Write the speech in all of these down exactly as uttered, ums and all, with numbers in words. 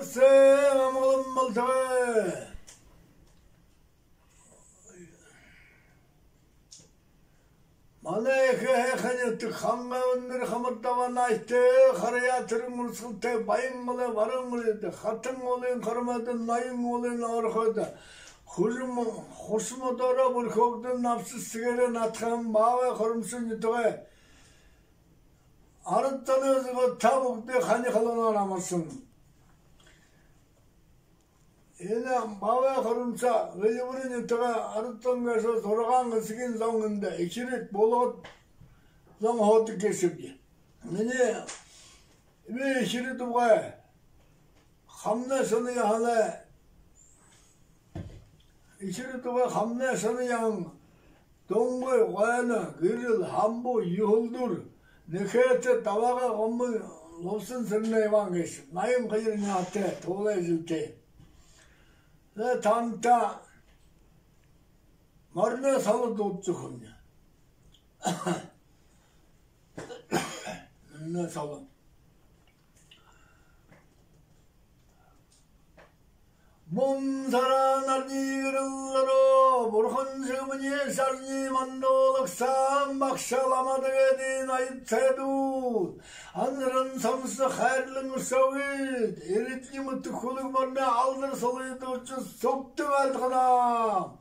Сайн амгалан болтогой. Манай ехэ һайхан нютаг Хангай үнэр хамар дабаа наһатай, хараяа түргэн урасхалтай, Баян голой баруун эрьедэ, Хатан голын хормойдо, Ноён голын орходо, Хужим, Хушмодоороо Бүрхөөгдэн, Набсаһаа Сэсэгээрээ Надхан, Баабай Хурамса нютагай арад зоной зүгһөө та бүгэдые хани халуунаар амаршалнаб. Энэ Баабай Хурамса, Эльбэрэ нютагай арад зон гээшэ зургаан эсэгын зон эндэ, Эхирит, Булагад зон һуудаг гээшэбди. Минии, би Эхирит угай хамнай шоно яһанай, Эхирит угай хамнай шоно яһан Дунгуй, Гойно, Гэрэл, Хамбуу, Юһэлдүүр, Нэхэтэ, Дабаага, Гомбо, Лубсан Сэрэнэй Иван гээшэб. Наян хоёр наһатай, туулай эжэлтэй. Зэ, танда мориной соло дуудажа үгэхэб. Мориной соло. Мүн сараа нарны гэрэл доро бурхан шэгмэниие шажанай мандуулагша, багша ламада эдеэн аяд сайдууд, анзаран соносо хайрлан үсөөгээд, эрдэни мэтэ хүлэг мориной алдар солые дуудажа, сугтаа айлдахадам.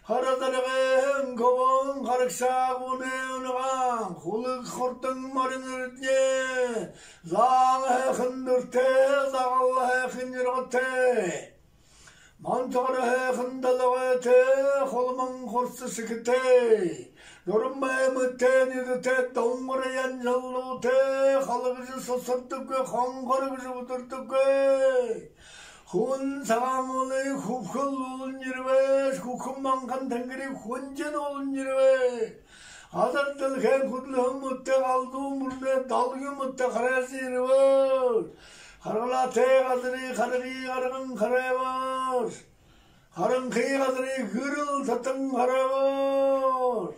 Хара заргын хүбүүн харагша гүнэй унагаан, хүлэг хурдан морин эрдэни, заан һайхан дүртэй, загал һайхан нюргатай, мантагар һайхан долгитой, хулман хурса сэхэтэй, дуран бэе мэтэ нюдэтэй, дунгар янжаллуутай, халаг гэжэ сусардаггүй, хонгор гэжэ бүдэрдэггүй. Хүн сагаан уулын хүбхэл уулан ерэбэш, хүхэн манхан тэнгэриин хүнжэн уулан ерэбэ. Газар дэлхэйн хүдэлһэн мэтэ галзуу мүрэнэй долгин мэтэ харайжа ерэбэш. Харгалаатай газарай харгы гарган харайбаш. Харанхы газарай гэрэл татан харайбаш.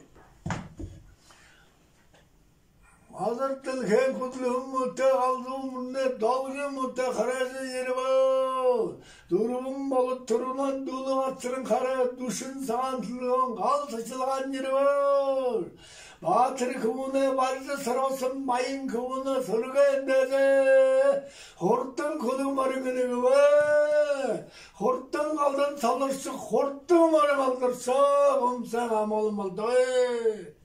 Газар дэлхэйн хүдэлһэн мэтэ галзуу мүрэнэй долгин мэтэ харайжа ерэбэш. Дүрбэн болод түрүүнэй дүлэ газарай харай, дүшэн сагаан түлгөөн гал сахилгаан ерэбэш. Баатар хүбүүнэй барижа сорооһон баян хүбүүнэй сүргээн дээжэ хурдан хүлэг морин эльгэбэ. Хурдан галдан солоршо, хурдан морин алдаршо, мүн сайн амгалан болтогой.